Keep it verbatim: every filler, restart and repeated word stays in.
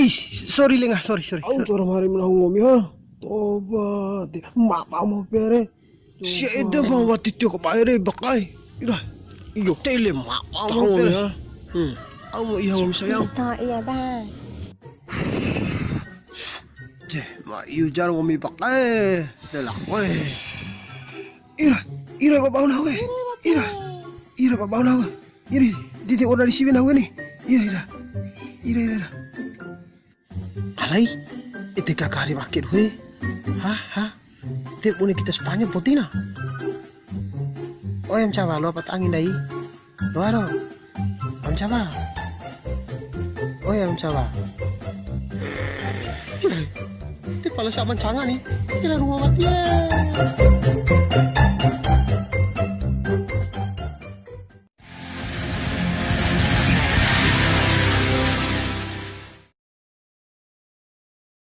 Ih, sorry lenga, sorry, sorry. Au sorry. Cara mari mena ngomi ha. Toba, de mapa mo pere. Sia ede ma wati tio ka bae re bakai. Ira. Iyo tele mapa mo pere. Hmm. Au mo iha ngomi sayang. Ito, iya, Bang. Ceh, ma iu jar ngomi bakai. Delak, weh. Ira, ira babau nahu, eh. Ira. Ira babau nahu. Ira, di, di, ora di siwe nahu ni. Ira, ira. Ira, ira, ira. Alai, ede kakari wake doho e. Ha, ha. Te bune kita Spanyol potina. Oi, am cawa, lo apa angin dai? Lo aro. Am cawa. Oi, am cawa. Te pala sama canga ni. Kira rumah mati ya.